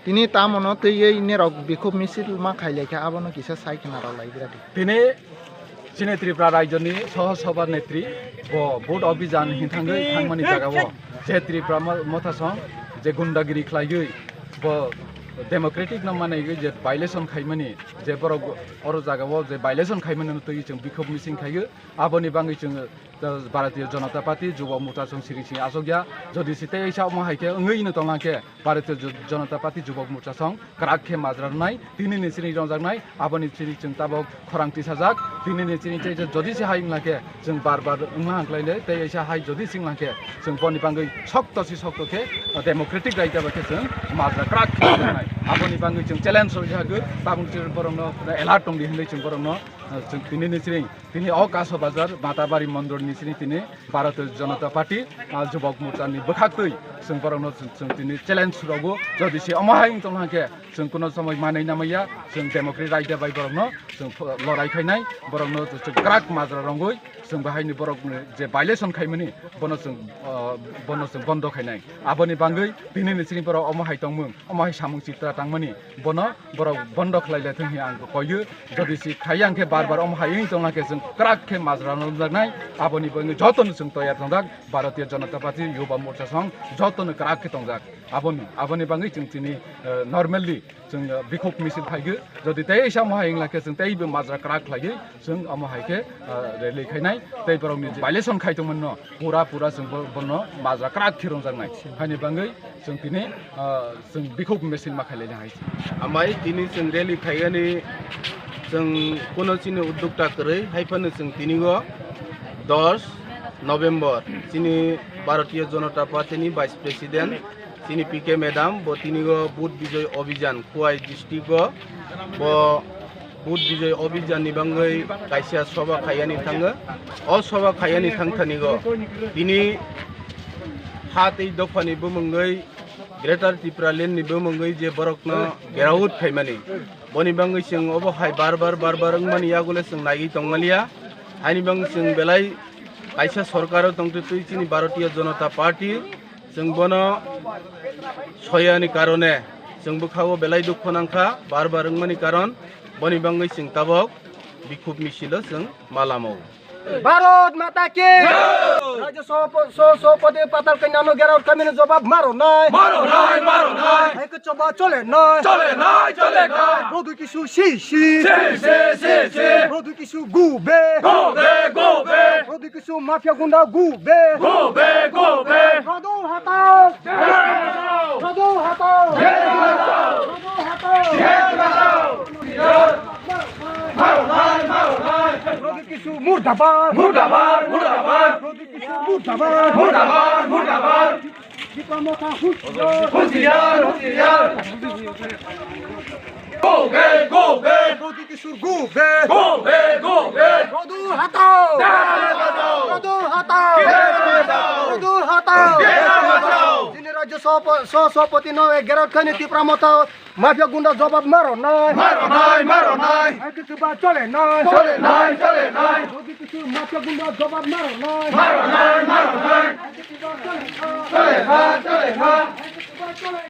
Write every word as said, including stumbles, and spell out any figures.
Tini tamono twiwi norok bikhuk misil ma khailaikha, abono kisa sai khna rwlai bwradi. Tini chini Tripura rajyoni Saha Sabha Netri bo vote abhijan hinthangwi thangmani jagao je Tripura mo-, Motha Song je gundagiri khlaiwi bo democratic no manaiwi je violation khaimani, je borok oro jagao je violation khaimani no twiwi chwng bikhuk misil khaiwi, aboni bangwi chwng Bharatiya Janata Party Jubok Morcha chwng siri siri achukya. Jodi se tei sa omo hai khe wngwi no tongna khe Bharatiya Jo-, Janata Party Jubok Morcha song kwrak khe majra rwnai, tini ni sini rongjaknai, aboni sini chwng tabok khorang tisajak, tini ni sini tei jodi se hai wngla khe chwng bar bar wngma hangklai le, tei sa hai jodi se wngla khe chwng boni bangwi sokto si sokto khe democratic raida bai khe chwng majra kwrak khe rwnai. Aboni bangwi chwng challenge rwjagwi, tabuk chwng borokno alert tongdi hinwi chwng borokno, chwng tini ni sini Tini o Kaso Bazar Matabari Mondol ni sini tini Bharatiya Janata Party, ah, Jubok Morcha ni bwkhaktwi chwng borokno chwng, chwng tini challenge rogo, jodi se omo hai wng tong khe chwng kuno somoi manwi namaya, chwng democratic raida bai borokno chwng ph-, lorai khainai, borokno chwng kwrak majra rongwi chwng bahaini borok je violation khaimani bono chwng, ah, bono chwng bondo khainai. Aboni bangwi tini ni sini borok omo hai tongmung, omo hai samung chitra tangmani bono borok bondo khlai le thung hi ang koi o. Jodi si khai ang khe bar bar omo hai wng tong khe chwng kwrak khe majra rwjaknai. Aboni bagwi joto no chwng toyar tongjak, Bharatiya Janata Party Yuba Morcha song joto no kwrak khe tongjak. Aboni, aboni bagwi chwng chini, eh, normally chwng, eh, bikhuk misil phai gwi. Jodi tei sa omo hai wng khe chwng tei bo majra kwrak khlai gwi chwng omo hai khe, eh, rally khainai. Tei borok ni violation khai tong mano pura pura chwng bo-, bono majra kwrak khe rwjaknai. Haini bagwi chwng tini, ah, chwng bikhuk misil ma khailai hai. Amai tini chwng rally khaigani chwng kuno chini uddokta kwrwi, hai phano chwng tini o dos November chini Bharatiya Janata Party ni Vice President chini P K Madam bo tini o Vote Bijoy Abhijan Khowai district o bo Vote Bijoy Abhijan ni bagwi kaisa soba khaiyani thango. O soba khaiyani thangthani o tini ha tei dophani bumungwi Greater Tipraland ni bumungwi je borokno gherao khaimani. Boni bagwi chwng obo hai bar bar, bar bar wngmani yagule chwng naiwi tongmaliya. Haini bagwi chwng belai kaisa sorkaro tongtwi twi chini Bharatiya Janata Party. Chwng bono soyani karone chwng bwkhago belai dukho nangkha, bar bar wngmani karon boni bagwi chwng tabok bikhuk misilo chwng ma lamo. Bharat Mata ki! Jai! Rajya Sabha-, Sabha-, Sabhapati Patal Kanya no gherao khaimani jobab maro nai. Maro nai, maro nai. Hai khe choba chole nai. Chole nai, chole nai. Prodhyut Kishore si si. Si si, si si. Prodhyut Kishore go back. Go back, go back. Prodhyut Kishore mafia gunda go back. Go back, go back. Pradul hatao. Jai Prabhu! Pradul hatao. Jai Prabhu! Pradul hatao. Jai Prabhu! Maro nai, maro nai. Prodhyut Kishore murdabad. Murdabad, murdabad. Prodhyut Kishore murdabad. Murdabad, murdabad. Tipra Motha husiar. Husiar, husiar. Go back, go back. Prodhyut Kishore go back. Go back, go back. Pradul hatao. Jai Prabhu! Pradul hatao. Jai Prabhu! Pradul hatao. Jai Prabhu! Chini Rajya Sabha-, Sabhapati no gherao khaini Tipra Motha mafia gunda jobab maro nai. Maro nai, maro nai. Hai khe choba chole nai. Chole nai, chole nai. Prodhyut Kishore mafia gunda jobab maro nai. Maro nai, maro nai. Hai khe choba chole nai. Chole nai, chole nai. Hai khe choba chole